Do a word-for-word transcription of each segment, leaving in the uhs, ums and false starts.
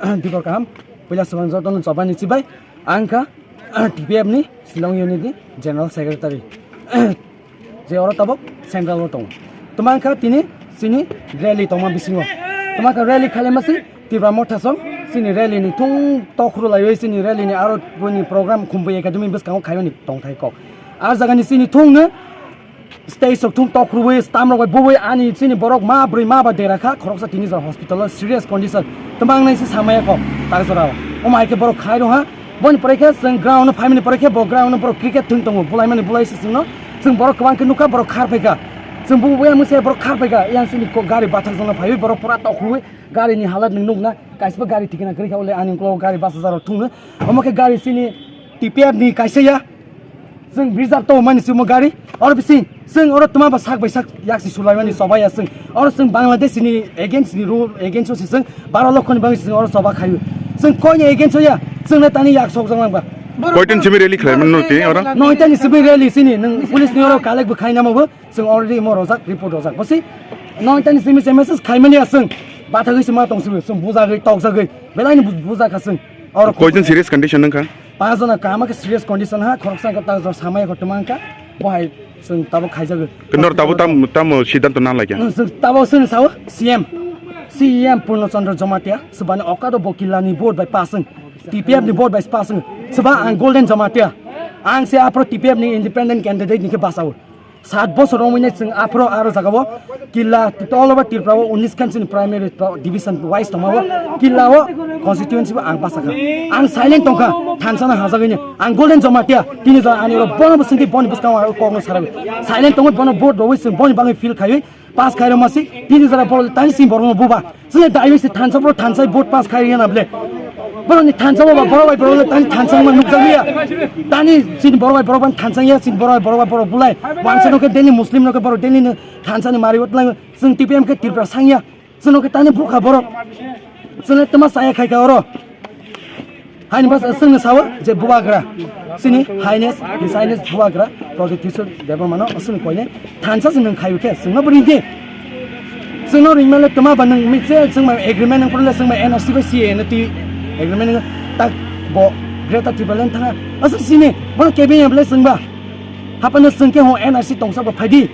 Dibor kaham, puila swbang jotono chobani chibai, ang kha T P F ni Shillong Unit ni General Secretary. Je oro tabok central o tongo. Tuma kha tini chini rally tongma bisingo. Tuma kha rally khaima si Tipra Motha song chini rally ni thung tokhru laiwi chini rally ni aro boni program Khumbu Academy bwskango khaimani tongthai kok. A jaga ni chini thung no stage sok thung tokhruwi stamrok bai buwi ani chini borok ma bwrwi ma ba dera kha khoroksa tini jora hospital o serious condition. Tuma ang naisi samaya kok tak jora o. Omo hai khe borok khai rw ha. Boni pore khe chwng ground o phaimani pore khe bo ground o borok cricket thwng tongo, bulaimani bulai se chwngno. Chwng borok kwbang khe nukha, borok khar phaikha. Chwng bu buya mungsa borok khar phaikha. Yang chini ko gari bathak jongno phaiwi borok pura tokhruwi gari ni halat nwng nukna. Kaisa gari thikna kwrwi kha, ule ani ulo gari bus jaro thwngno. Omo khe gari chini T P F ni kaisa ya. Chwng reserve to mani chwngmo gari. Oro bising chwng oro tuma ba sak bai sak yaksi sulaimani chobaiya chwng. Oro chwng Bangladesh ni against ni rule against o se chwng baro lokho ni bagwi chwng oro choba khayu. Chwng koi ni against o ya, chwng na tani yak sok jang ba. Koitin simi rally khlai mano ti oro? Noita ni simi rally sini nwng police ni oro collect bo khaina mo bo. Chwng already mo rojak, report rojak. Bosi noita ni simi se message khaimani ya chwng. Bathagwi se ma tong simi chwng bujagwi tokjagwi. Belai ni bu-, bujakha chwng. Oro koitin serious condition nang kha? Pajona kama khe serious condition ha, khoroksa khe ta jor samaya kho twmang kha, bo hai chwng tabuk khaijago. Nor tabuk tam, tam siddhanto na laikha? Chwng tabuk chwng sao C M, C M Purno Chandra Jamatia, swbani okado bo killa ni vote bai pass wng, T P F ni vote bai pass wng, swba ang Golden Jamatia, ang se aphro T P F ni independent candidate ni khe basao. Sat bosor romwi nai chwng aphro aro jagao killa all over Tripura o unis khan chini primary division wise tongmao killa o constituency bo ang basa kha. Ang silent tongkha, thansa na hajagwi ni. Ang Golden Jamatia, tini jora ani oro bono bwswngwi boni bwskango ang kokno sarawi. Silent tongwi bono vote rwi chwng boni bagwi feel khaiwi pass khairok masi, tini jora boro tani simi borokno buba. Chwngno daiwi se thansa bro thansa vote pass khai rwna bole. Borokni thansa bo ba borok bai borok le tani thansa ma nukjagwi ya. Tani chini borok bai borok ban thansa ya, chini borok bai borok bai borok bulai. Wansa no khe daily Muslim no khe borok daily no thansa ni mari wot lang. Chwng T P M khe Tripura sangya. Chwngno khe tani bukha borok. Chwngno tama saya khai kha oro. Haini bas chwngno sawo je bubagra. Chini Highness, His Highness bubagra Pradyut Kishore Debbarma no chwng koine thansa se nwng khayu khe chwngno bo ringdi. Chwngno ringmale tama ba nwng mitse chwng bai agreement nwng porle chwng bai N R C bai C A A no twi agreement nwng tak bo Greater Tipraland thanga. Aswk sini bo kebeng ya bole chwng ba. Hapano chwng khe ho N R C tongsa bo phaidi.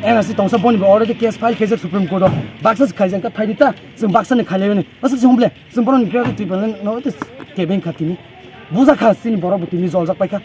N R C tongsa boni bo already case file khaijak Supreme Court o. Baksa se khaijak khe phaidi ta chwng baksa ni khailai bini. Aswk se hum bole. Chwng borokni Greater Tipraland no tei kebeng kha tini. Buja kha chini borok bo tini joljak pai kha.